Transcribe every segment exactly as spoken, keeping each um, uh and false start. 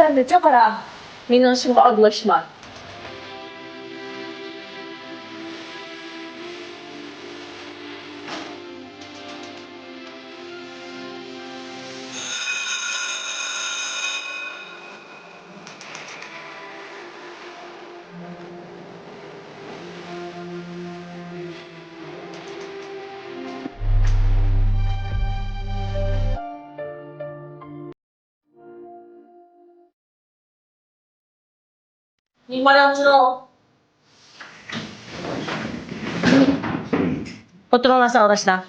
سەن نېچە قارا، مېنىڭ ئىشىمغا ئارىلاشما. ئولتۇرۇڭلار ساۋاقداشلار.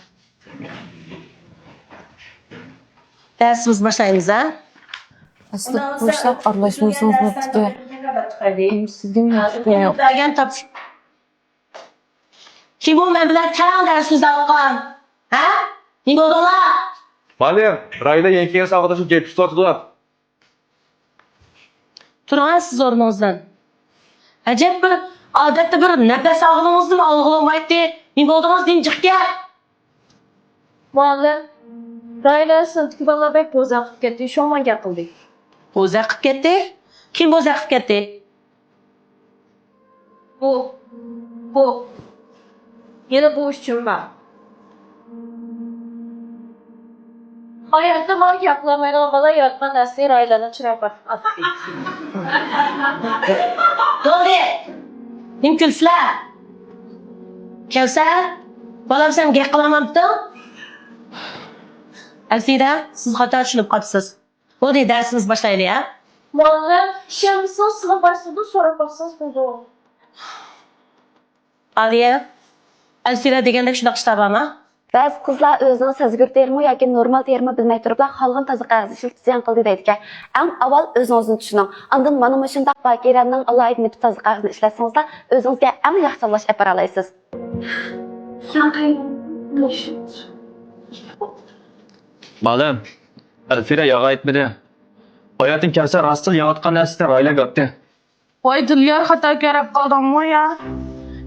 دەرسىمىزنى باشلايمىز ھە. ئەسلى بۇ ئىشلار ئارىلاشمىسىڭىز بوپتىكەن. سىزگىمۇ ياخشى. بەرگەن تاپشۇرۇق. كىم بۇ مەن بىلەن تەڭ دەرسىمىزنى ئالغان؟ ھە؟ نېمە بولدۇڭلار؟ مۇئەللىم، رايلا يەنە كەلگەن ساۋاقداشنى جەپ تۇتۇۋاتىدۇ. تۇرۇڭ سىز ئورنىڭىزدىن. ئەجەب بىر، ئادەتتە بىر نەپەس ئالغىنىڭىزدىن ئالغىلى بولمايتتى. نېمە بولدىڭىز، نېمە جىق گەپ؟ مۇئەللىم، رايلا سىنىپتىكى بالىلار بەك بوزەك قىلىپ كەتتى، شۇڭا ماڭا گەپ قىلدى. بوزەك قىلىپ كەتتى؟ كىم بوزەك قىلىپ كەتتى؟ بۇ، بۇ. يەنە بۇ ئۈچۈن بار. ھاياتتا ماڭا ياقلانمايدىغان بالا ياراتقان نەرسىنى رايلارنىڭ چىرايىغا پاتقۇزۇپ ئاتتى. بولدى. نېمە كۈلىسىلەر؟ كەۋسەر، بالام سەن گەپ قىلالمامتىڭ؟ ئەلفىدە، سىز خاتا چۈشىنىپ قاپسىز. بولدى، دەرسىمىزنى باشلايلى ھە. مۇئەللىم، ئىشەنمىسىڭىز سىنىپ باشلىدىن سوراپ باقسىڭىز بولىدۇ. ئالىيە، ئەلفىدە دېگەندەك شۇنداق ئىشلار بارمۇ؟ بەزى قىزلار ئۆزىنىڭ سەزگۈر تېرىمۇ ياكى نورمال تېرىمۇ بىلمەي تۇرۇپلا خالىغان تازا قەغەزنى ئىشلىتىپ زىيان قىلدى دەيدىكەن. ئەڭ ئاۋۋال ئۆزىڭىزنى چۈشىنىڭ. ئاندىن مانا مۇشۇنداق باكىرەنىڭ ئالاھىدە نېپىز تازا قەغىزىنى ئىشلەتسىڭىزلا ئۆزىڭىزگە ئەڭ ياخشى تاللاش ئېلىپ بارالايسىز. مۇئەللىم، ئەلفىدە ياغا ئېيتمىدى. باياتىن كەۋسەر راستلا يەۋاتقان نەرسىسىنى رايلارغا ئاتتى. ۋاي دىليار، خاتا كۆرۈپ قالدىڭمۇ يا؟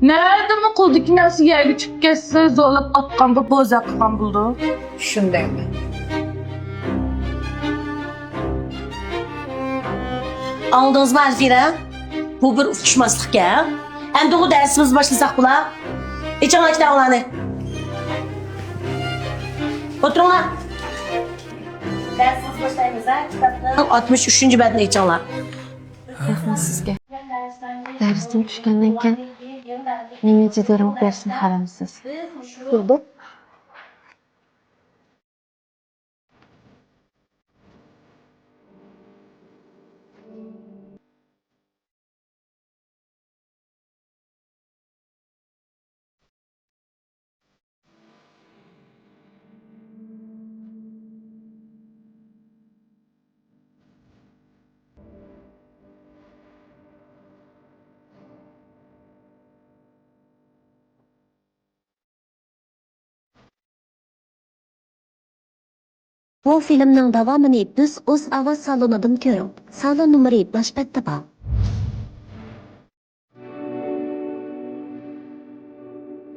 نەدىمۇ قولدىكى نەرسە يەرگە چۈشۈپ كەتسە زورلاپ ئاتقان بۇ بوزەك قىلغان بولىدۇ. چۈشىنىمەن. ئاڭلىدىڭىزمۇ ئەلفىدە؟ بۇ بىر ئۇقۇشماسلىقكەن. ئەمدىغۇ دەرسىمىزنى باشلىساق بولا. ئېچىڭلار كىتابىڭلارنى. ئولتۇرۇڭلار. دەرسىمىزنى باشلايمىز ھە، كىتابنى. ئاتمىش ئۈچىنچى بەتنى ئېچىڭلار. رەھمەت سىزگە. دەرستىن چۈشكەندىن كېيىن مېنى جىدىرىمغا بېرىشنى خالامسىز؟ بولدى. بۇ فىلىمنىڭ داۋامىنى بىز ئۆز ئاۋاز سالونىدىن كۆرۈڭ. سالون نومۇرى باش بەتتە بار.